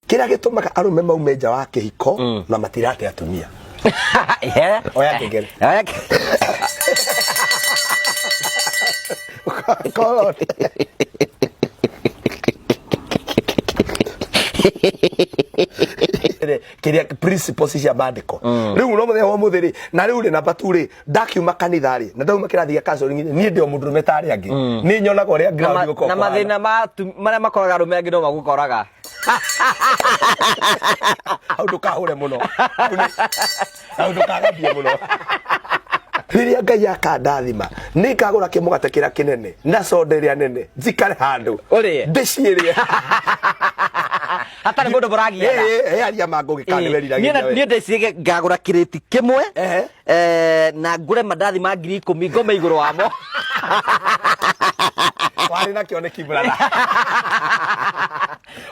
Kĩrĩa gĩtũmaga arũme maume nja wa kĩhiko na matirate atumia. Oya ngengere. Oya Call on. Kĩrĩa principles cia maandĩko. Rĩu no mũthenya wa ũmũthĩ rĩ, na rĩu rĩ namba tu rĩ, ndakiuma kanitha rĩ, na ndauma kĩrathi gĩa counseling rĩ, niĩ ndĩ o mũndũrũme ta arĩa angĩ. Nĩ nyonaga ũrĩa Na ground gũkoragwo na kũhana. mathĩna ma marĩa makoraga arũme angĩ no magũkoraga. Hau ndũkahũre mũno. Hau ndũkagambie mũno. Rĩrĩa Ngai akandathima, nĩ ngagũra kĩmũgate kĩrĩa kĩnene na soda ĩrĩa nene, njikare handũ Ũrĩe. ndĩciĩrĩe. Hatarĩ mũndũ mũragiana. Ĩ, ĩ, aria ma ngũgĩ kana Niĩ nĩweriragĩria we. niĩ ndecirie ngagũra kĩrĩti kĩmwe Ehe. na ngũre mandathi ma 10,000 ngome igũrũ wamo. Warĩ na kĩoneki brother.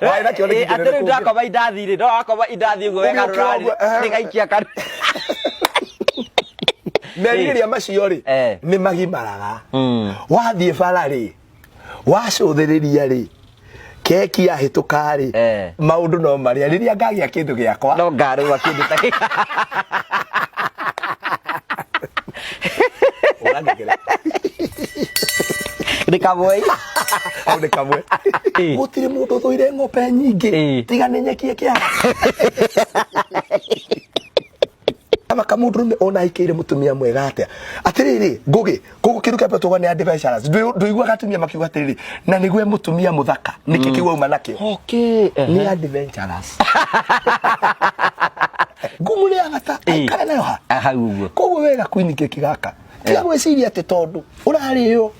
Warĩ na kĩoneki Atĩ kĩnene rĩu kũngĩra. ndakoma indathi rĩ, no wakoma indathi ũguo wega Ũgĩũkĩra rũrarĩ, ũguo, ehe. rĩgaikia kanua. Merirĩria macio rĩ, Eh. nĩ magimaraga. Wathiĩ bara rĩ, wacũthĩrĩria rĩ, keki yahĩtũka rĩ, Eh. maũndũ no marĩa. Rĩrĩa ngagĩa kĩndũ gĩakwa, No ngarũa kĩndũ ta gĩkĩ. Ũrangengere. Nĩ kamwe. Hau nĩ kamwe. Ĩ. Gũtirĩ mũndũ ũthũire ng'ombe nyingĩ Ĩ. tiga nĩ nyeki ĩkĩaga. Kaba mũndũrũme ona aikĩire mũtumia mwega atĩa. Atĩrĩrĩ, Ngũgĩ, koguo kĩndũ kĩa mbere tuga nĩ adventurous. Ndũiguaga atumia makiuga atĩrĩrĩ, na nĩguo mũtumia mũthaka, nĩkĩ kĩu auma nakĩo? Okay. Nĩ adventurous. Ngumu nĩ ya bata, Ĩ. aikare nayo ha. Hau ũguo. Koguo wega queen cake gaka. Tiga gwĩciria atĩ tondũ ũrarĩo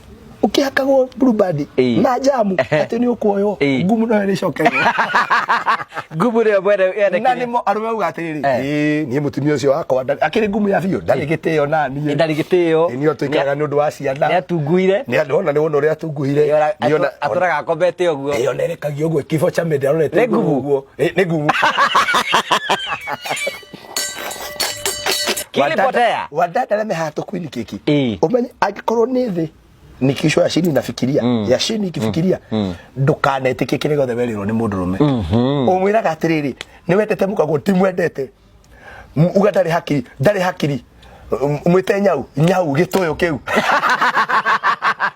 ũkĩhakagwo blueband Ĩ. na jamu atĩ nĩ ũkuoywo Ĩ. ngumu no ĩrĩcokerwo. Ngumu nĩyo mwene ene Na kĩrĩa. nĩmo arũme auga atĩrĩrĩ, Eh. ĩĩ niĩ mũtumia ũcio wakwa akĩrĩ ngumu ya biũ ndarĩ gĩtĩo na niĩ. Ndarĩ gĩtĩo. Ĩ, niĩ tũikaraga nĩ ũndũ wa ciana. Nĩ atunguire. Nĩ andũ ona nĩ wona ũrĩa atunguhire. Nĩ ona Atũraga akomete ũguo. Ĩ, ona erekagia ũguo kĩbo cha mende arorete Nĩ igũrũ ngumu. ũguo. Ĩ, nĩ ngumu. Kilipotea. Wadada arĩa me haha tũkuini keki. Ĩ. Ũmenye angĩkorwo nĩ thĩ ni kichwa ya chini nafikiria ya chini ikifikiria ndukanetĩkie kĩrĩa gĩothe werĩrwo nĩ mũndũrũme. Ũmwĩraga atĩrĩrĩ, nĩ wendete mũkaguo timwendete. Uga ndarĩ hakiri, ndarĩ hakiri. Mwĩte nyau, nyau gĩtũyũ kĩu.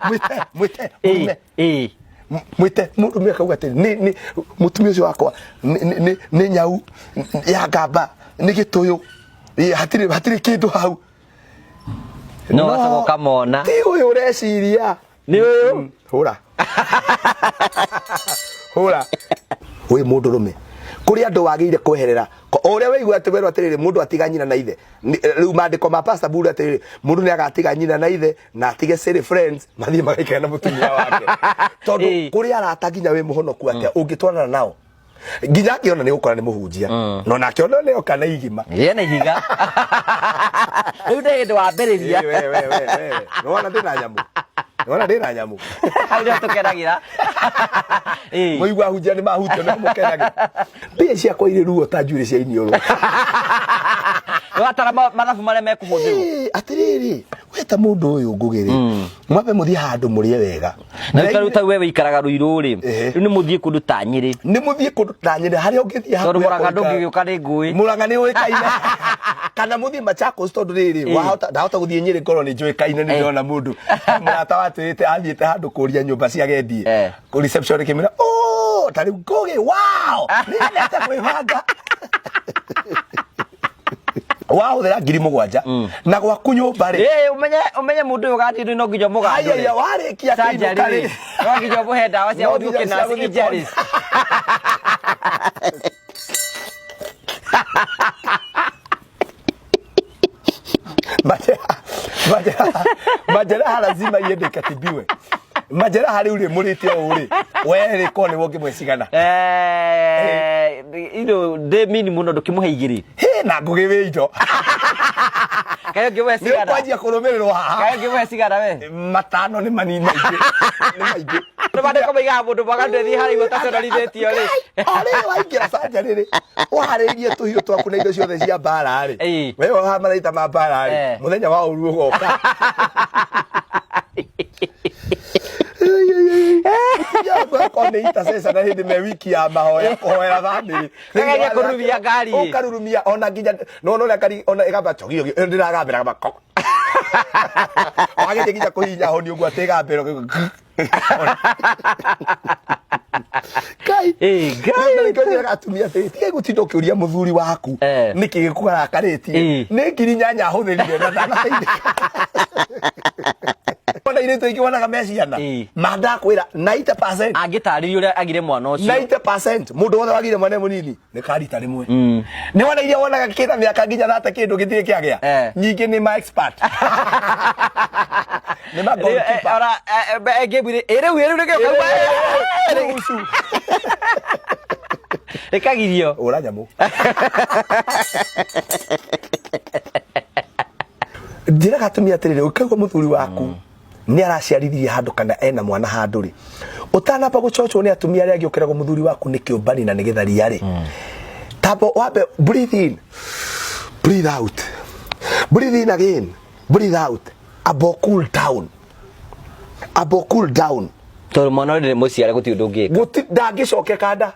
Mwĩte, mwĩte, mũrume. Ĩ. Mwĩte mũndũrũme akauga atĩrĩ, nĩ nĩ mũtumia ũcio wakwa nĩ nĩ nĩ nyau ya ngamba, nĩ gĩtũyũ. Ĩ, hatirĩ hatirĩ kĩndũ hau. No wacoka ũkamona. Ti ũyũ ũreciria. Nĩ ũyũ. Hũra. Hũra. Wĩ mũndũrũme. Kũrĩ andũ wagĩrĩire kweherera. O ũrĩa waigua atĩ werwo atĩrĩrĩ mũndũ atiga nyina na ithe. Rĩu maandĩko ma Pastor Buru atĩrĩrĩ mũndũ nĩ agatiga nyina na ithe na atige silly friends mathiĩ magaikare na mũtumia wake. Tondũ kũrĩ arata nginya wĩ mũhonoku atĩa ũngĩtwarana nao nginya akĩona nĩ gũkora nĩ mũhunjia no nake ona nĩ oka na igima. Ĩ na ihiga. Rĩu nĩ hĩndĩ wambĩrĩria. Ĩ, we, we, we, we. Nĩwona ndĩ na nyamũ. Nĩwona ndĩ na nyamũ. Hau nĩho tũkenagĩra. Ĩ. Mũigua ahunjia nĩ mahutio nĩ mũkenagĩra. Mbia ciakwa irĩ ruo ta njuĩrĩ cia iniũrũ. Watara mathabu marĩa mekũhũthĩrwo. Ĩ, atĩrĩrĩ, we ta mũndũ ũyũ Ngũgĩ rĩ, mwambe mũthiĩ handũ mũrĩe wega. Na rĩu ta we wĩikaraga Ruiru rĩ, Ehe. rĩu nĩ mũthiĩ kũndũ ta Nyĩrĩ. Nĩ mũthiĩ kũndũ ta Nyĩrĩ harĩa ũngĩthiĩ Tondũ hakuhĩ Mũrang'a kũikara. ndũngĩgĩũka nĩ ngũĩ. Mũrang'a nĩ ũĩkaine. Kana mũthiĩ Machakos tondũ rĩrĩ, wahota ndahota gũthiĩ Nyĩrĩ ngorwo nĩ njũĩkaine nĩ ndĩrona mũndũ. Mũrata watwĩrĩte athiĩte handũ kũria nyũmba cia agendi. Kũ reception ĩkĩmwĩra, "Oh, ta rĩu Ngũgĩ, wow! Nĩ endete kwĩbanga." Wahũthĩra 7,000 na gwaku nyũmba rĩ. Ĩ, ũmenye ũmenye mũndũ ũyũ ũgathiĩ no nginya ũmũgandũre. Aiya, warĩkia Surgery kũinũka rĩ, rĩ. no nginya ũmũhe ndawa cia No gũthiĩ nginya cia ũkĩnurse gũthiĩ injuries. Majeraha, majeraha, majeraha lazima iende ikatibiwe. Majeraha rĩu rĩ mũrĩte ũũ rĩ, we rĩ korwo nĩwe ũngĩmwe cigana. Ino ndĩ mini mũno ndũkĩmũhe igĩrĩ. Hĩ na Ngũgĩ wĩ indo. Kaĩ ũngĩmũhe Nĩ cigana? ũkwanjia kũrũmĩrĩrwo haha. Kaĩ ũngĩmũhe cigana we? Matano nĩ manini maingĩ. Nĩ maingĩ. Nĩ maandĩko maigaga mũndũ mwaganu ndathiĩ harĩa igũrũ taconorithĩtio rĩ. O rĩ waingĩra canjarĩ rĩ, ũharĩirie tũhiũ twaku na indo ciothe cia mbara rĩ. Ĩĩ. We woha matharaita ma mbara rĩ, Eh. mũthenya wa ũru ũgoka. Akorwo nĩ intercessor na hĩndĩ me wiki ya mahoya kũhoera bamĩrĩ. Kageria kũrurumia ngari. Ũkarurumia ona nginya no no ngari ona ĩgamba chogio ndĩragambĩra gamba kok. Wagĩthiĩ nginya kũhihinya honi ũguo atĩ ĩgambĩra. Ngai. Ĩ, Ngai. Rĩu nĩkĩo njĩraga atumia atĩrĩ, tigai gũtinda ũkĩũria mũthuri waku nĩkĩ gĩkũrakarĩtie. Nĩ 8,000 ahũthĩrire na ndanateithĩka. Ona airĩtu aingĩ wonaga me ciana. Ma ndakwĩra 90%. Angĩtarĩria ũrĩa agire mwana ũcio. 90% mũndũ wothe wagire mwana e mũnini nĩ ka rita rĩmwe. Nĩ wona iria wonaga kĩna mĩaka nginya thate kĩndũ gĩtirĩ kĩagĩa. Nyingĩ nĩ ma expert. Nĩ ma goalkeeper. Ora ngĩmwire ĩ rĩu ĩ rĩu nĩkĩo kauma Rĩu rĩkagirio. Ũra nyamũ. Njĩraga atumia atĩrĩrĩ, ũkĩigua mũthuri waku nĩ araciarithirie handũ kana ena mwana handũ rĩ, ũtanamba gũcochwo nĩ atumia arĩa angĩ ũkeragwo mũthuri waku nĩ kĩũmbani na nĩ gĩtharia rĩ, tamba wambe breathe in, breathe out, breathe in again, breathe out, amba cool down, amba cool down. Tondũ mwana ũrĩ mũciare gũtirĩ ũndũ ũngĩka. Gũti ndangĩcokeka nda.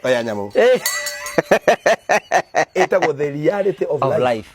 Oya nyamũ. Ĩtagwo the reality of Of life. life.